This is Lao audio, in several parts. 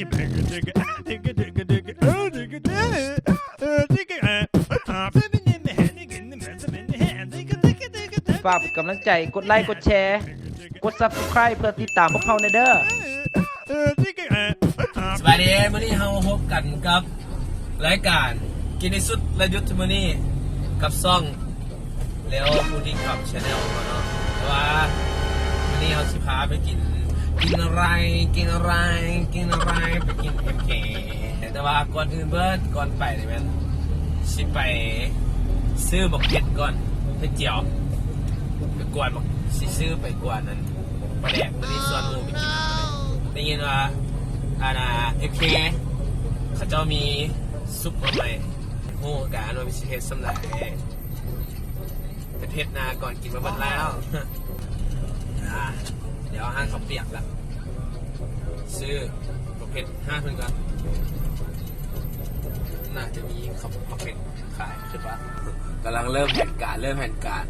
ຝາກເປັນກຳລັງໃຈ ກົດໄລກ໌ ກົດແຊ ກົດ Subscribe ເພື່ອຕິດຕາມພວກເຮົາແດ່ເດີ້. ສະບາຍດີ ມື້ນີ້ເຮົາມາພົບກັນກັບລາຍການກິນທີ່ສຸດ ແລະ ຢຸດທຸກມື້ນີ້ ກັບຊ່ອງ ແລ້ວຜູ້ທີ່ຂັບ Channel ຂອງເຮົາເນາະ ແຕ່ວ່າມື້ນີ້ເຮົາຊິພາໄປກິນ ກິນອາຫານ ກິນອາຫານ ກິນອາຫານ ໄປກິນ ເອັມ ເຄ ແຕ່ວ່າກ່ອນອື່ນເບີດ ກ່ອນໄປນີ້ແມ່ນຊິໄປຊື້ບັກເຜັດກ່ອນ ເຜັດຈຽວ ໄປກວນບັກ ຊິຊື້ໄປກວນອັນປາແດກ ມື້ນີ້ຊວນໝູ່ໄປກິນ ໄດ້ຍິນວ່າອັນນ່າ ເອັມ ເຄ ເຂົາເຈົ້າມີຊຸບມາໃໝ່ ຮູ້ຄືກັນວ່າມັນຊິເຜັດສ່ຳໃດ. ເຜັດໆນະ ກ່ອນກິນມາເບິດແລ້ວ ອ່າ ດຽວອາຫານເຂົ້າປຽກລະ ຊື້ບັກເຜັດຫາເພິ່ນກ່ອນ ໜ້າຈະມີເຂົ້າ ເຂົ້າເຜັດຂາຍ ຄິດວ່າ ກຳລັງເລີ່ມແຜນການ ເລີ່ມແຜນການ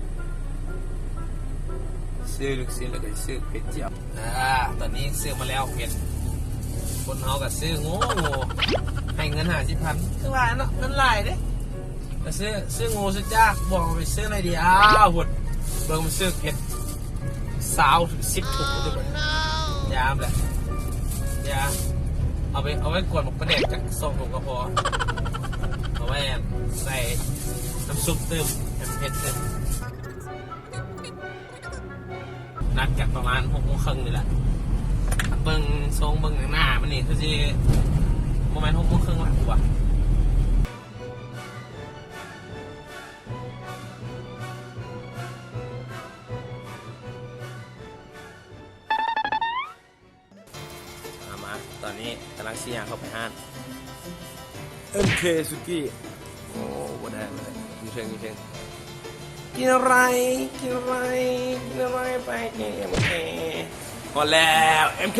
ຊື້ລູກຊີ້ນ ແລ້ວກໍຊື້ເຜັດຈຽວ ອ່າ ຕອນນີ້ຊື້ມາແລ້ວເຜັດ ຄົນເຮົາກໍຊື້ໂງ່ໆ ໃຫ້ເງິນຫ້າສິບພັນ ຄືວ່າເນາະ ເງິນຫຼາຍເດ້. ໄປຊື້ ຊື້ໂງ່ຊື້ຈາກ ບອກວ່າໄປຊື້ໜ້ອຍດຽວພຸ້ນ ເບິ່ງມັນຊື້ເຜັດຊາວເຖິງສິບຖົງ ທຸກຄົນ ຍາມແຫຼະ ຢາ ເອົາໄປ ເອົາໄວ້ກວນບັກປາແດກຈັກສອງຖົງກໍພໍ ເອົາໄວ້ໃສ່ນ້ຳຊຸບຕື່ມ ໃຫ້ມັນເຜັດຕື່ມ. ນັດກັນປະມານຫົກໂມງເຄິ່ງນີ້ແຫຼະ ເບິ່ງຊົງເບິ່ງໜ້າມັນນີ້ ຄືຊິບໍ່ແມ່ນຫົກໂມງເຄິ່ງລະ ກູວ່າ. ອາ ມາ ຕອນນີ້ກຳລັງຊິຍ່າງເຂົ້າໄປຮ້ານ ເອັມ ເຄ ສຸກີ້ ໂອ້ ບໍ່ໄດ້ເລີຍ ຢູ່ເທິງ ຢູ່ເທິງ ກິນອາຫານ ກິນອາຫານ ກິນອາຫານ ໄປທີ່ ເອັມ ເຄ ຮອດແລ້ວ ເອັມ ເຄ.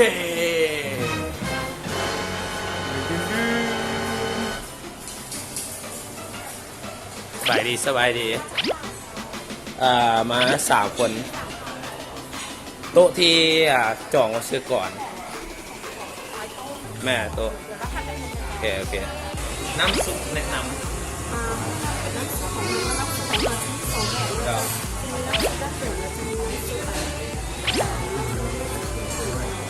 ສະບາຍດີ ສະບາຍດີ ເອີ ມາສາມຄົນ ໂຕະທີ່ ອ່າ ຈອງໄວ້ຊື່ກ່ອນ ແມ່ໂຕະ ໂອເຄ ໂອເຄ ນ້ຳຊຸບແນະນຳ ອ່າ ນ້ຳຊຸບຂອງເຮົາ ນ້ຳຊຸບຂອງເຮົາຈະມີສອງແບບເນາະ ເຈົ້າ ຈະມີນ້ຳຊຸບດັ້ງເດີມ ແລະ ຈະມີນ້ຳຊຸບ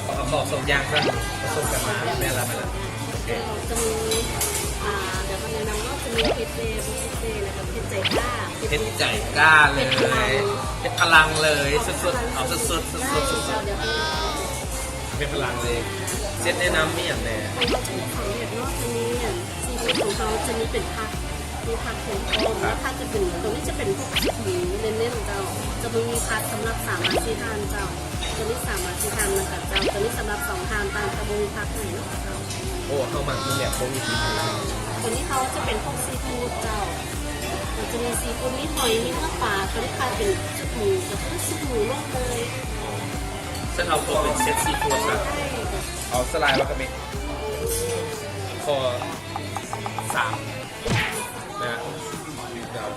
ເອົາ ເອົາສອງຢ່າງຊະ ປະສົມກັນມາ ແມ່ນລະ ແມ່ນລະ ໂອເຄ ຈະມີ ອ່າ ດຽວເຮົາແນະນຳເນາະ ຈະມີເຜັດແດ່ ບໍ່ເຜັດແດ່ ແລ້ວກໍເຜັດໃຈກ້າ ເຜັດໃຈກ້າເລີຍ ເຜັດພະລັງ ເຜັດພະລັງເລີຍ ສຸດໆ ເອົາສຸດໆ ສຸດໆ ສຸດໆ ເອົາເປັນພະລັງເລີຍ ເຊັດແນະນຳມີຫຍັງແດ່? ຂອງເຮົາຈະມີສາມແບບເນາະ ຈະມີອັນ ຊີຟູດຂອງເຮົາຈະມີເປັນຜັກ ມີຜັກແຫ້ງພ້ອມ ແລ້ວຖ້າຈະເປັນ ໂຕນີ້ຈະເປັນພວກຊຸບໝູເນັ້ນໆ ເຈົ້າ ຈະບໍ່ມີຜັກສຳລັບສາມມາສີ່ທ່ານເຈົ້າ ໂຕນີ້ສາມມາສີ່ທ່ານນຳກັນເຈົ້າ ໂຕນີ້ສຳລັບສອງທ່ານ ຕ່າງຈະບໍ່ມີຜັກໃຫ້ເນາະເຈົ້າ. ໂອ້ ເຮົາມັກກິນແບບບໍ່ມີຊີຟູດ ໂຕນີ້ເຮົາຈະເປັນພວກຊີຟູດເຈົ້າ ມັນຈະມີຊີຟູດ ມີຫອຍ ມີເນື້ອປາ ໂຕນີ້ຂາຍເປັນຊຸບໝູ ກໍຄືຊຸບໝູລ້ວນເລີຍ ຊັ້ນເອົາເປັນເຊັດຊີຟູດຊະ ເອົາສາຫຼ່າຍວາກາເບະ ຂໍສາມ ນະ ດາວ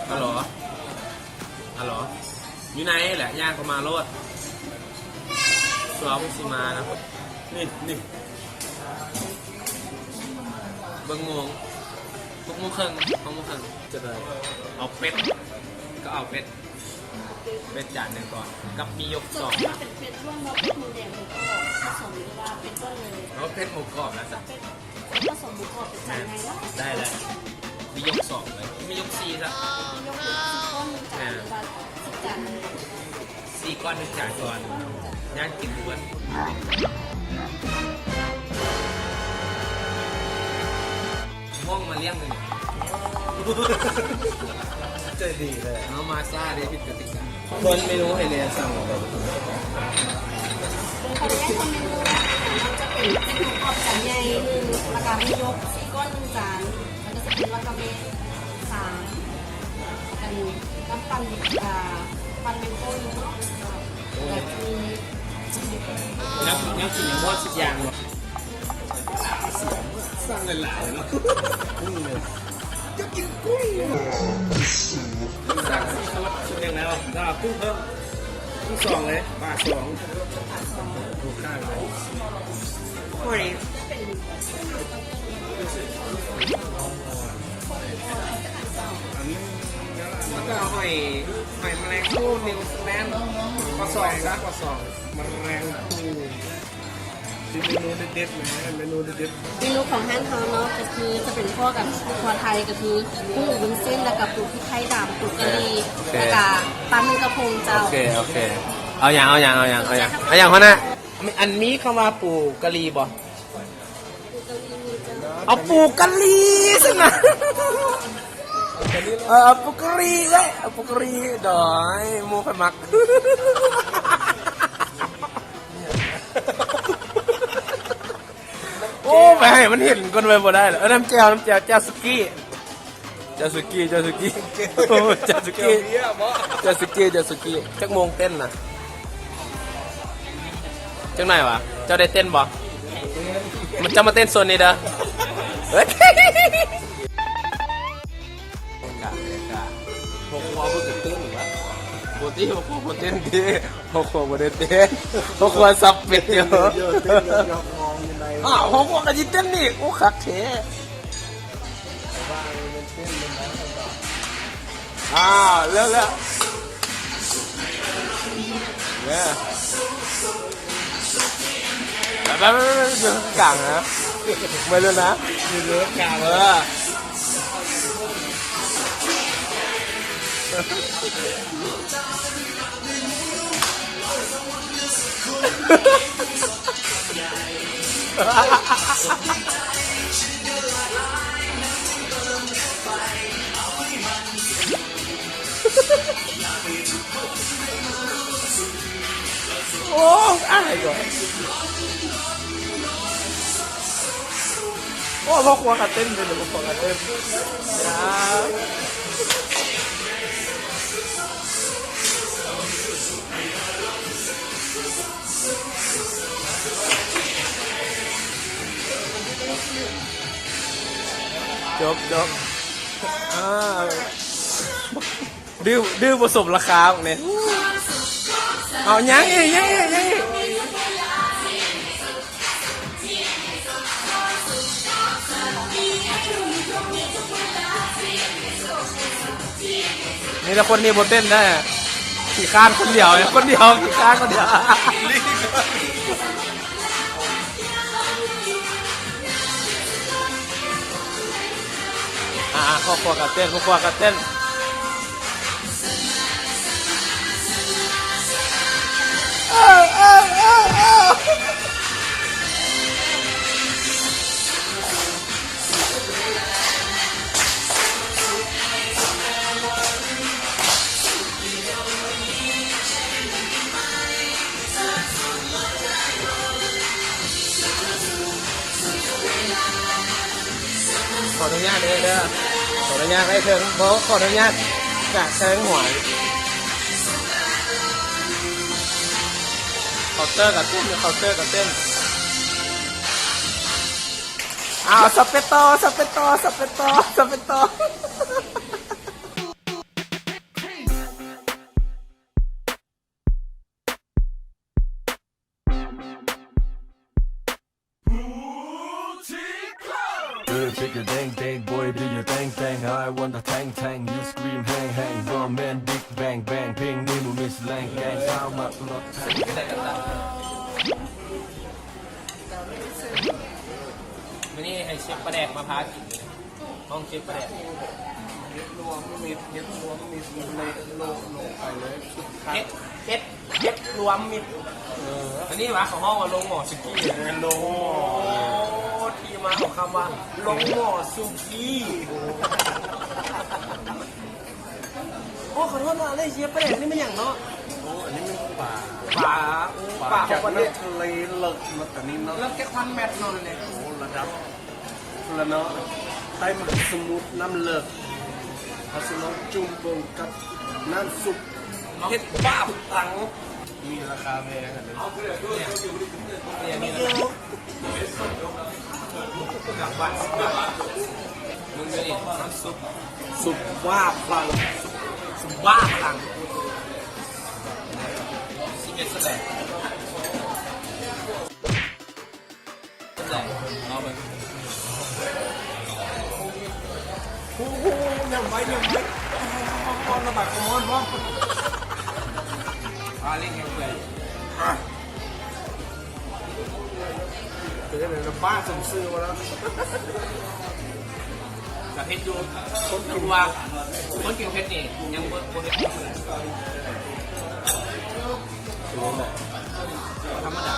ອາຫຼໍ ອາຫຼໍ ຢູ່ໃນແຫຼະ ຍ່າງເຂົ້າມາໂລດ ສວາວເພິ່ນຊິມານະ ນີ້ ນີ້ ເບິ່ງໂມງ ຫົກໂມງເຄິ່ງ ຫົກໂມງເຄິ່ງ ຈະໄດ້ ເອົາເປັດ ກໍເອົາເປັດ ເປັດຈານໜຶ່ງກ່ອນ ກັບມີຍົກສອງ ເປັນເປັດລ້ວນບໍ່ ເປັດໝູແດງ ເປັດກອບ ເປັດໝູກອບນະ ເປັດ ເປັດປະສົມໝູກອບເປັນຈານໃຫຍ່ເນາະ ໄດ້ແລ້ວ ມີຍົກສອງເລີຍ ມີຍົກສີ່ຊະ ມີຍົກສີ່ກ້ອນໜຶ່ງຈານ ຫຼືວ່າສີ່ຈານ ສີ່ກ້ອນໜຶ່ງຈານກ່ອນ ຍ່າງກິນດ້ວຍ ຫ້ອງມາລ້ຽງເລີຍ ໃຈດີເລີຍ ເຮົາມາຊ້າເດ້ ຜິດກະຕິກາ ເບິ່ງເມນູໃຫ້ແດ່ ສັ່ງ ຂອອນະຍາດເມນູນະ ຈະເປັນເປັດໝູກອບຈານໃຫຍ່ໜຶ່ງ ແລ້ວກະມີຍົກສີ່ກ້ອນໜຶ່ງຈານ ແລ້ວກະຈະເປັນວາກາເບະສາມ ອັນ ນ້ຳປັ່ນ ອ່າ ປັ່ນແມງໂກ້ໜຶ່ງເນາະ ແລ້ວກະມີ ແນວ ແນວກິນຍັງບໍ່ຊິບຢ່າງເນາະ ສັ່ງຫຼາຍໆເນາະ ກຸ້ງເລີຍ ຢາກກິນກຸ້ງ ສັ່ງຊີຟູດຊຸດໜຶ່ງແລ້ວ ແລ້ວເອົາກຸ້ງເພີ່ມ ກຸ້ງສອງເລີຍ ປາສອງ ລູກຄ້າ ຫອຍ ແລ້ວກໍຫອຍ ຫອຍແມະແລງພູນິວຊີແລນ ຂໍ້ສອງຊະ ຂໍ້ສອງ ແມະແລງພູ. ເມນູເດັດໆ ເມນູເດັດໆ ເມນູຂອງຮ້ານເຮົາເນາະ ກໍຄືຈະເປັນພວກກັບຄົວໄທ ກໍຄືກຸ້ງວຸ້ນເສັ້ນ ແລ້ວກໍປູພລິກໄທດຳ ປູກະຫຼີ່ ໂອເຄ ແລ້ວກໍປາໜຶ້ງກະພົງເຈົ້າ. ໂອເຄ ໂອເຄ ເອົາຫຍັງ ເອົາຫຍັງ ເອົາຫຍັງ ເອົາຫຍັງ ເອົາຫຍັງ ຫົວໜ້າ? ອັນມີຄຳວ່າປູກະຫຼີ່ບໍ່? ເອົາປູກະຫຼີ່ຊັ້ນນະ ເອີ ເອົາປູກະຫຼີ່ເອີຍ ເອົາປູກະຫຼີ່ ໂດຍ ໝູ່ຂ້ອຍມັກ. ໂອ້ ໄປໃຫ້ມັນເຫັນກ່ອນໄວ້ບໍ່ໄດ້ລະ. ເອີ ນ້ຳແຈ່ວ ນ້ຳແຈ່ວ ແຈ່ວສຸກີ້ ແຈ່ວສຸກີ້ ແຈ່ວສຸກີ້ ແຈ່ວສຸກີ້ ແຈ່ວສຸກີ້ ຈັກໂມງເຕັ້ນນະ? ຈັກໜ້ອຍຫວາ? ເຈົ້າໄດ້ເຕັ້ນບໍ່? ເຈົ້າມາເຕັ້ນໂຊນນີ້ເດີ. ເອີຍ ກະ ກະ ພວກຄົວເພິ່ນກໍເຕັ້ນຫວາ? ບໍ່ຕິ ພວກຄົວບໍ່ເຕັ້ນຕິ ພວກຄົວບໍ່ໄດ້ເຕັ້ນ ພວກຄົວຊັບເປັດຢູ່. ອ້າວ ພວກຄົວກໍຊິເຕັ້ນອີກ ໂອ້ ຄັກແທ້. ອ້າວ ເລີ່ມແລ້ວ ເອີ ໄປໆໆ ຢູ່ກາງນະ ໄປເລີຍນະ ຢູ່ກາງ ເອີ. ໂອ້ ອ້າຍກໍ ໂອ້ ພໍ່ຄົວກະເຕັ້ນເດ້ ພໍ່ຄົວກະເຕັ້ນ ຈົບ ຈົບ ອ້າວ. ດື້ ດື້ບໍ່ສົມລາຄານີ້ ເອົາ ຍັງອີກ ຍັງອີກ ຍັງອີກ. ມີແຕ່ຄົນນີ້ບໍ່ເຕັ້ນໄດ້ ຂີ້ຄ້ານຄົນດຽວ ຄົນດຽວ ຂີ້ຄ້ານຄົນດຽວ. ອ່າ ຄອບຄົວກະເຕັ້ນ ຄອບຄົວກະເຕັ້ນ. ຂໍອະນຸຍາດເດີ ເດີ ຂໍອະນຸຍາດໄດ້ເຖິງ ຂໍ ຂໍອະນຸຍາດກະແສງຫົວ. ເຄົາເຕີກະເຕັ້ນ ເຄົາເຕີກະເຕັ້ນ. ອ້າວ ສະເປັດຕໍ່ ສະເປັດຕໍ່ ສະເປັດຕໍ່ ສະເປັດຕໍ່. Girl, shake your thing thing, boy, do your thing thing. I want the tang tang, you scream hang hang. Bomb man, big bang bang, ເພງນີ້ບໍ່ມີສະແລງ ແກງຊາວມັກລົດ. ມື້ນີ້ໃຫ້ເຊຟປາແດກມາພາກິນ. ຫ້ອງເກັບປາແດກ ເຫັດລວມມິດ ເຫັດລວມມິດ ເລະໂລະລົງໄປເລີຍ ເຫັດ ເຫັດ ເຫັດລວມມິດ. ເອີ ອັນນີ້ຫວາ ເຂົາຮ້ອງວ່າໂລງໝໍສຸກີ້ ໂລງໝໍ. ໂອ້ ທີ່ມາຂອງຄຳວ່າໂລງໝໍສຸກີ້. ໂອ້ ຂໍໂທດນະ ອັນນີ້ເຊຟປາແດກນີ້ແມ່ນຫຍັງເນາະ? ໂອ້ ອັນນີ້ແມ່ນປາ ປາ ໂອ້ ປາ ປາຂອງປະເທດ ຈາກນ້ຳທະເລເລິກມາຕອນນີ້ເນາະ ເລິກຈັກພັນແມັດເນາະ ອັນນີ້. ໂອ້ ລະດັບ ລະເນາະ ໃຕ້ມະຫາສະໝຸດນ້ຳເລິກ ເຮົາຊິລອງຈຸ່ມເບິ່ງກັບນ້ຳຊຸບເຫັດບາບຕັງ ມີລາຄາແພງຫັ້ນເດ້. ເບິ່ງເດີນີ້ ນ້ຳຊຸບ ຊຸບບາບຕັງ ຊຸບບາບຕັງ ສິບເອັດສະແຕກ. ລອງເບິ່ງ. ໂອ້ໂຫ ຍຳໄວ້ ຍຳໄວ້ ໂອ້ໂຫ ລະບາຍຄວາມຮ້ອນພ້ອມ. ປາຫຼິ້ນຍັງເປື່ອຍ. ເປັນຈັ່ງໃດລະ ບ້າສົມຊື່ບໍ່ລະ? ກະເຜັດຢູ່ ຄົນກິນ ເພາະວ່າຄົນກິນເຜັດນີ້ຍັງບໍ່ ບໍ່ເຮັດ ເປັນຈັ່ງໃດ? ບໍ່ທຳມະດາ.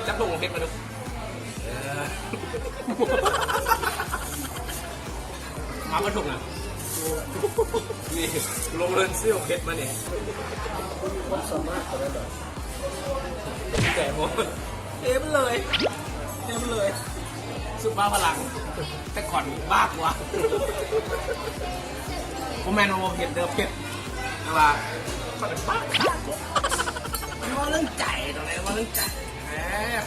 ຈັບຖົງເຜັດມາດູ. ເອີ ມາບໍ່ຖົງນະ. ນີ້ ລົງເລີນຊື້ເຜັດມານີ້ ມີຄວາມສາມາດຂະໜາດໃດ? ໃຈຮ້ອນ ເຕັມເລີຍ ເຕັມເລີຍ ສຸດບ້າພະລັງ. ແຕ່ກ່ອນບ້າກວ່າ ບໍ່ແມ່ນວ່າບໍ່ເຜັດເດີ ເຜັດ ແຕ່ວ່າຂ້ອຍເປັນບ້າ ເວົ້າເລື່ອງໃຈ ຕອນນີ້ເວົ້າເລື່ອງໃຈ. ແໝ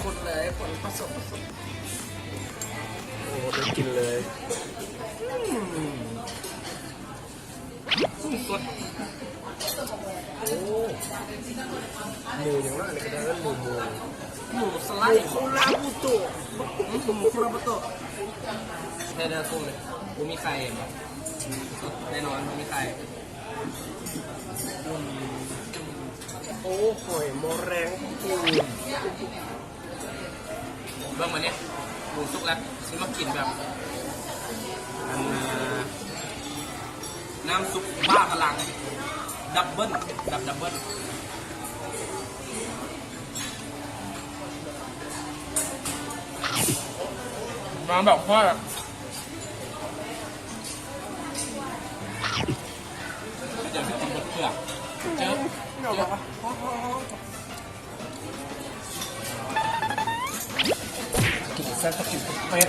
ຄົນເລີຍ ຄົນປະສົບ ປະສົບ. ໂອ້ ໄດ້ກິນເລີຍ. ອືມ ກຸ້ງສົດ. ໂອ້ ໝູຫຍັງເນາະ ອັນນີ້ກະໄດ້ເອີ້ນໝູ ໝູ ໝູສະໄລ ໝູຄຸຣາບູໂຕະ ອືມ ໝູຄຸຣາບູໂຕະ. ແທ້ເດີ ກຸ້ງນີ້ບໍ່ມີໄຂ່ ເຫັນບໍ່? ສົດແນ່ນອນ ບໍ່ມີໄຂ່. ອືມ ໂອ້ ຫອຍມໍແລງ ອືມ. ເບິ່ງບາດນີ້ ໝູສຸກແລ້ວ ຊິມາກິນແບບ ອັນ ນ້ຳຊຸບບ້າພະລັງ ດັບເບິນ ແບບດັບເບິນ. ມາແບບ ເຈົ້າ ເຈົ້າ ເຈົ້າ ກິນແຊບ ຕ້ອງກິນກັບເປັດ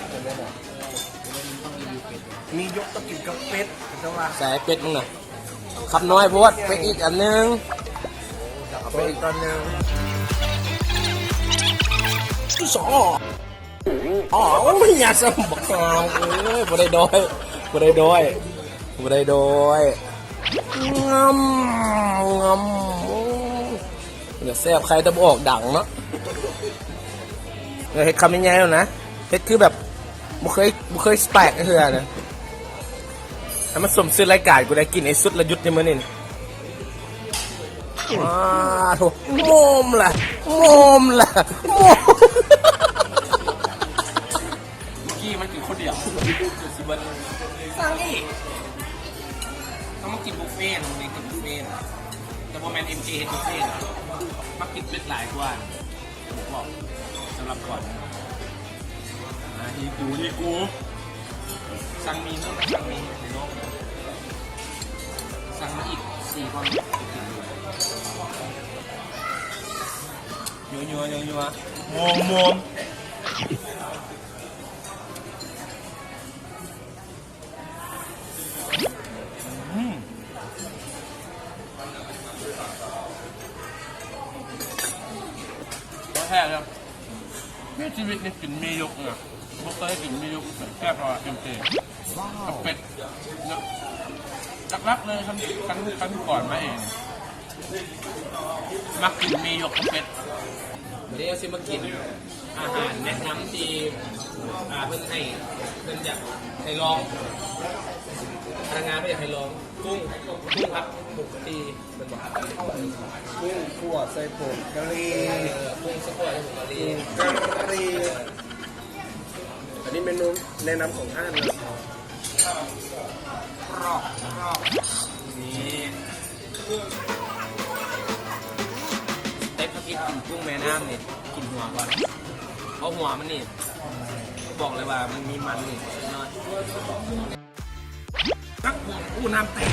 ມີຍົກຕ້ອງກິນກັບເປັດ ເຈົ້າວ່າ. ໃສເປັດມຶງນະ? ຄຳນ້ອຍໂພດ ເປັດອີກອັນໜຶ່ງ ເອົາເປັດອີກຕອນໜຶ່ງ. ອໍ ໂອ້ຍ ຍາສະບັກຫາມເອີຍ ບໍ່ໄດ້ດອຍ ບໍ່ໄດ້ດອຍ ບໍ່ໄດ້ດອຍ. ງຳ ງຳ ໂອ້ຍ ເປັນຕາແຊບ ໄຂ່ແຕ່ບໍ່ອອກດັງເນາະ. ເຮັດຄຳໃຫຍ່ໆ ແລ້ວນະ ເຮັດຄືແບບບໍ່ເຄີຍ ບໍ່ເຄີຍແຕກເທື່ອນະ. ໃຫ້ມັນສົມຊື່ລາຍການ ກູໄດ້ກິນໃຫ້ສຸດລະຢຸດໃນມື້ນີ້. ອ້າໂທ້ ໂມມລະ ໂມມລະ ໂມມ. ເມື່ອກີ້ມັນກິນຄົນດຽວ ຈົນຊິເບິດ. ສັ່ງອີກ ຕ້ອງມາກິນບຸບເຟ ຕ້ອງມາກິນບຸບເຟ ແຕ່ບໍ່ແມ່ນເອັມເຈເຮັດບຸບເຟ ມັກກິນເປັດຫຼາຍກວ່າ ບອກ ສຳລັບກ່ອນ. ອ່າ ອີກູ ອີກູ ສັ່ງໝີ່ເນາະ ສັ່ງໝີ່ໃຫ້ນ້ອງ ສັ່ງມາອີກສີ່ກ່ອນ. ຍົວໆ ຍົວໆ ໂມມໆ. ອືມ ບໍ່ແທ້ເລີຍ ໃນຊີວິດນີ້ກິນໝີ່ຍົກນະ ບໍ່ເຄີຍກິນໝີ່ຍົກແບບວ່າເຕັມເຕ ກັບເປັດເນາະ. ຫຼັກໆເລີຍ ຄັນ ຄັນ ຄັນກ່ອນມາເອງ ມັກກິນໝີ່ຍົກກັບເປັດ. ມື້ນີ້ເຮົາຊິມາກິນອາຫານແນະນຳທີ່ ອ່າ ເພິ່ນໃຫ້ ເພິ່ນຢາກໃຫ້ລອງ ພະນັກງານເພິ່ນຢາກໃຫ້ລອງ ກຸ້ງ ກຸ້ງຜັດຜົງກະຫຼີ່ ເພິ່ນບອກ ກຸ້ງຂົ້ວໃສ່ຜົງກະຫຼີ່ ເອີ ກຸ້ງໃສ່ຂົ້ວໃສ່ຜົງກະຫຼີ່ ກຸ້ງກະຫຼີ່. ອັນນີ້ເມນູແນະນຳຂອງຮ້ານເນາະ. ກຣອບ ກຣອບ ນີ້ ເຕັດພະພິດກິນກຸ້ງແມ່ນ້ຳນີ້ ກິນຫົວກ່ອນ ເພາະຫົວມັນນີ້ ບອກເລີຍວ່າມັນມີມັນນີ້ ນ້ອຍ. ຕັກຫົວ ໂອ້ ນ້ຳແຕກ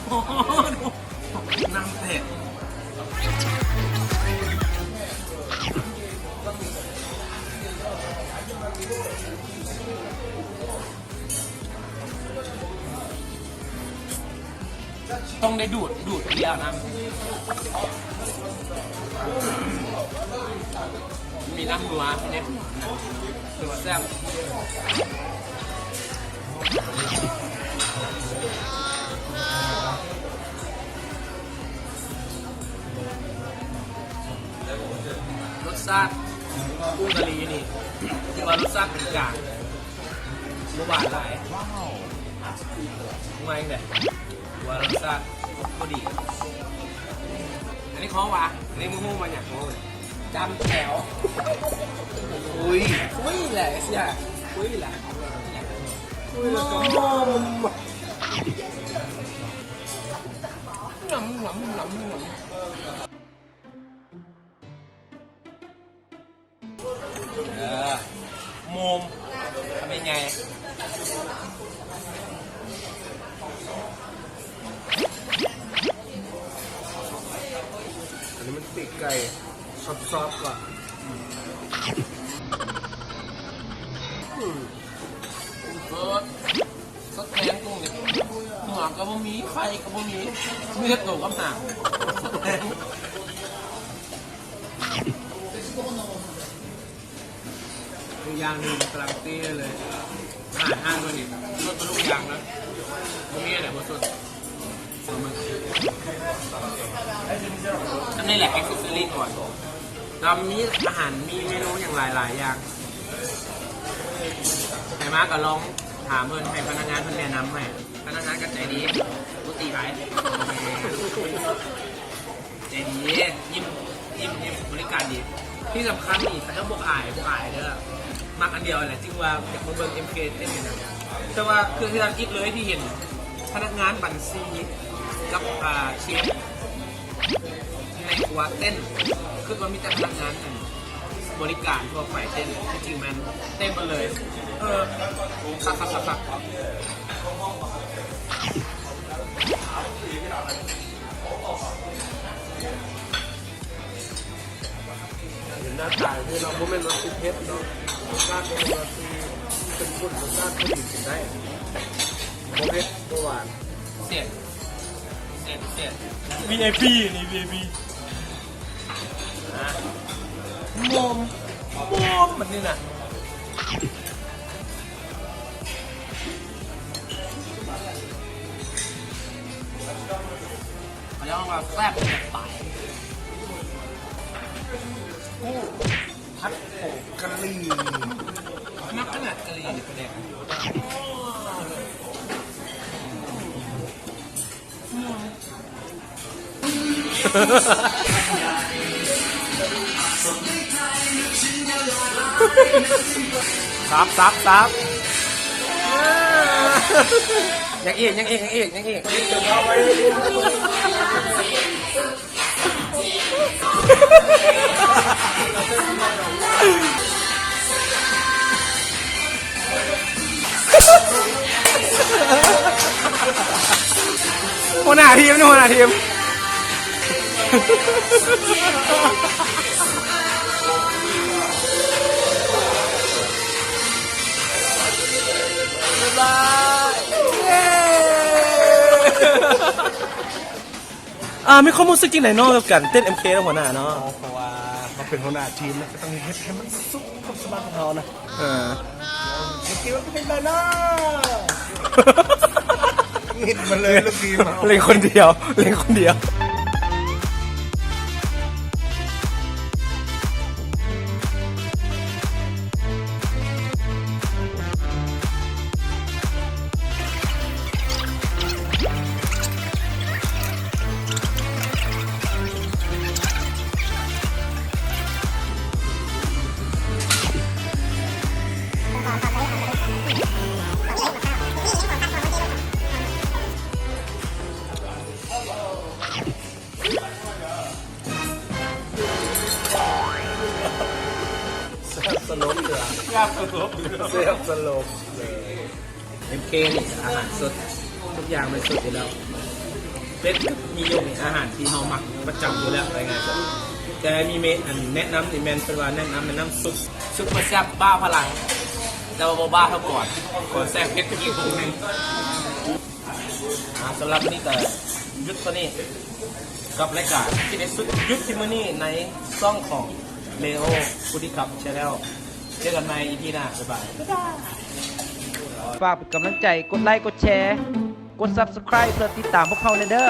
ໂອ້ ນ້ຳແຕກ. ຕ້ອງໄດ້ດູດ ດູດເລີຍນະ ມີນ້ຳນົວເດ້ ຖືວ່າແຊບ. ຊາດ ກຸ້ງກະລີນີ້ ຖືວ່າລົດຊາດເປັນກາງ ບໍ່ຫວານຫຼາຍ ໃໝ່ແຫຼະ ຖືວ່າລົດຊາດພໍດີ. ອັນນີ້ເຂົາວ່າ ອັນນີ້ບໍ່ຮູ້ວ່າຫຍັງ ເຂົາວ່າຈ້ຳແຈ່ວ ຄຸຍ ຄຸຍແຫຼະ ເສຍ ຄຸຍແຫຼະ ຄຸຍແລ້ວກໍ ງຳ ງຳ ງຳ ງຳ. ເອີ ໂມມ ຄຳໃຫຍ່ໆ ອັນນີ້ມັນປີກໄກ່ ຊອບໆ ກ່ອນ ອືມ ເປີດ ສົດແທງກຸ້ງນີ້ ຫົວກໍບໍ່ມີ ໄຂ່ກໍບໍ່ມີ ມີແຕ່ໂຕກັບໜາງ ສົດແທງ ຄືຢ່າງໜຶ່ງກາລັນຕີເລີຍ ອາຫານຮ້ານຕົວນີ້ສົດໝົດທຸກຢ່າງເລີຍ ບໍ່ມີອັນໃດບໍ່ສົດ. ອັນນີ້ແຫຼະ ແອັກເຊັສຊີຣີກ່ອນ ແລ້ວມີອາຫານ ມີເມນູຫຍັງຫຼາຍໆຢ່າງ ໃຜມາກໍລອງຖາມເພິ່ນ ໃຫ້ພະນັກງານເພິ່ນແນະນຳໃຫ້ ພະນັກງານກໍໃຈດີ ບໍ່ຕີໃຜ ໃຈດີ ຍິ້ມ ຍິ້ມ ຍິ້ມ ບໍລິການດີ ທີ່ສຳຄັນນີ້ ເຂົາເຈົ້າບໍ່ອາຍ ບໍ່ອາຍເດີ້ ມັກອັນດຽວຫັ້ນແຫຼະ ຈຶ່ງວ່າຢາກມາເບິ່ງເອັມເຄເຕັ້ນຫັ້ນນະ ແຕ່ວ່າເທື່ອທຳອິດເລີຍທີ່ເຫັນພະນັກງານບັນຊີກັບ ອ່າ ເຊຟໃນຄົວເຕັ້ນ ຄິດວ່າມີແຕ່ພະນັກງານອັນບໍລິການທົ່ວໄປເຕັ້ນ ທີ່ຈິງແມ່ນເຕັ້ນໝົດເລີຍ ເອີ ຄັກໆໆໆ. ເຫັນໜ້າຕາຄືເນາະ ບໍ່ແມ່ນວ່າຊິເຜັດເນາະ ລົດຊາດບໍ່ແມ່ນວ່າຊິເຂັ້ມຂຸ້ນ ລົດຊາດພໍດີກິນໄດ້ ບໍ່ເຜັດ ບໍ່ຫວານ ພິເສດ ພິເສດ ພິເສດ ວີໄອພີ ນີ້ ວີໄອພີ ອ່າ ໂມມ ໂມມ ແບບນີ້ນະ. ເຂົາເຈົ້າວ່າແຊບແບບຕາຍ ກູ້ຜັດຜົງກະຫຼີ່ ມັກຂະໜາດກະຫຼີ່ນີ້ ປາແດກ ສັບ ສັບ ສັບ ຍັງອີກ ຍັງອີກ ຍັງອີກ ຍັງອີກ. ຫົວໜ້າທີມ ຫົວໜ້າທີມ ບາຍບາຍ ເຢ້. ອ່າ ມີຄວາມຮູ້ສຶກຈັ່ງໃດເນາະ ກັບການເຕັ້ນເອັມເຄນຳຫົວໜ້າເນາະ? ເພາະວ່າມາເປັນຫົວໜ້າທີມນະ ກໍຕ້ອງເຮັດໃຫ້ມັນສົມກັບສະບັບຂອງເຮົານະ. ເອີ ເມື່ອກີ້ມັນເປັນຈັ່ງໃດເນາະ? ມິດມາເລີຍລູກທີມເຮົາ ເຫຼັງຄົນດຽວ ເຫຼັງຄົນດຽວ. ແຊບສະຫຼົບເຫຼືອ ແຊບສະຫຼົບເຫຼືອ ແຊບສະຫຼົບເຫຼືອ. ເອັມເຄນີ້ອາຫານສົດ ທຸກຢ່າງມັນສົດຢູ່ແລ້ວ. ເປັດກັບໝີ່ຍົກນີ້ອາຫານທີ່ເຮົາມັກປະຈຳຢູ່ແລ້ວ ວ່າງ່າຍຊະ. ແຕ່ມີເມ ອັນແນະນຳນີ້ແມ່ນເພິ່ນວ່າແນະນຳແມ່ນນ້ຳຊຸບ ຊຸບກໍແຊບບ້າພະລັງ ແຕ່ວ່າບໍ່ບ້າເທົ່າກ່ອນ ກ່ອນແຊບເຜັດອີກຄົນໜຶ່ງ. ອ່າ ສຳລັບມື້ນີ້ກໍຢຸດເທົ່ານີ້ ກັບລາຍການກິນໃຫ້ສຸດ ຢຸດທີ່ມື້ນີ້ໃນຊ່ອງຂອງ Leo Foodie Club Channel. ເຈີກັນໃໝ່ ອີພີ ໜ້າ ບາຍບາຍ. ຝາກເປັນກຳລັງໃຈ ກົດໄລ ກົດແຊ ກົດ Subscribe ເພື່ອຕິດຕາມພວກເຮົາແດ່ເດີ້.